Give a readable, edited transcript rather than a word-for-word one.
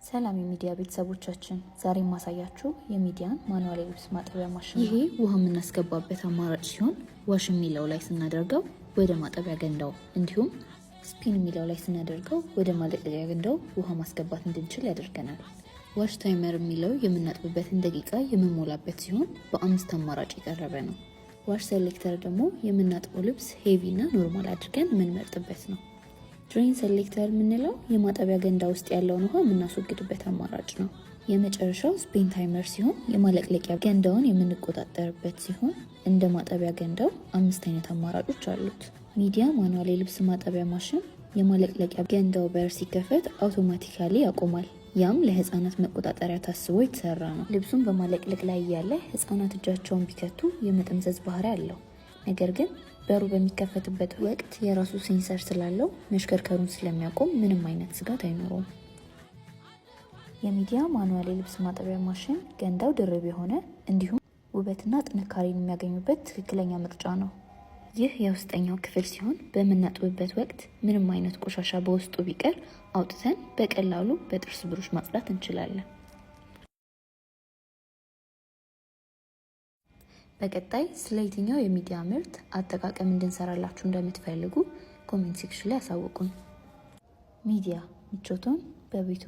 ሰላም የሚዲያ ቤተሰቦቻችን፣ ዛሬ የማሳያችሁ የሚዲያን manual የልብስ ማጠቢያ ማሽን ነው። ይሄ ውሃ የምናስገባበት አማራጭ ሲሆን wash የሚለው ላይ ስናደርገው ወደ ማጠቢያ ገንዳው እንዲሁም spin የሚለው ላይ ስናደርገው ወደ ማለቅለቂያ ገንዳው ውሃ ማስገባት እንድንችል ያደርገናል። Wash timer የሚለው የምናጥብበትን ደቂቃ የምንሞላበት ሲሆን በአምስት አማራጭ የቀረበ ነው። Wash selector ደግሞ የምናጥበው ልብስ heavy እና normal አድርገን የምንመርጥበት ነው። Drain selector የምንለው የማጠቢያ ገንዳ ውስጥ ያለውን ውሃ የምናስወግድበት አማራጭ ነው። የመጨረሻው spin timer ሲሆን የማለቅለቂያ ገንዳውን የምንቆጣጠርበት ሲሆን እንደ ማጠቢያ ገንዳው አምስት አይነት አማራጮች አሉት። ሚዲያ manual የልብስ ማጠቢያ ማሽን የማለቅለቂያ ገንዳው በር ሲከፈት automatically ያቆማል። ያም ለህፃናት መቆጣጠሪያ ታስቦ የተሰራ ነው። ልብሱን በማለቅለቅ ላይ እያለ ህፃናት እጃቸውን ቢከቱ የመጠምዘዝ ባህሪ አለው። ነገር ግን በሩ በሚከፈትበት ወቅት የራሱ sensor ስላለው መሽከርከሩን ስለሚያቆም ምንም አይነት ስጋት አይኖረውም። የሚዲያ manual የልብስ ማጠቢያ ማሽን ገንዳው ድርብ የሆነ እንዲሁም ውበትና ጥንካሬን የሚያገኙበት ትክክለኛ ምርጫ ነው። ይህ የውስጠኛው ክፍል ሲሆን በምናጥብበት ወቅት ምንም አይነት ቆሻሻ በውስጡ ቢቀር አውጥተን በቀላሉ በጥርስ ብሩሽ ማጽዳት እንችላለን። በቀጣይ ስለ የትኛው የሚዲያ ምርት አጠቃቀም እንድንሰራላችሁ እንደምትፈልጉ comment section ላይ ያሳውቁን። ሚዲያ ምቾቶን በቤቱ።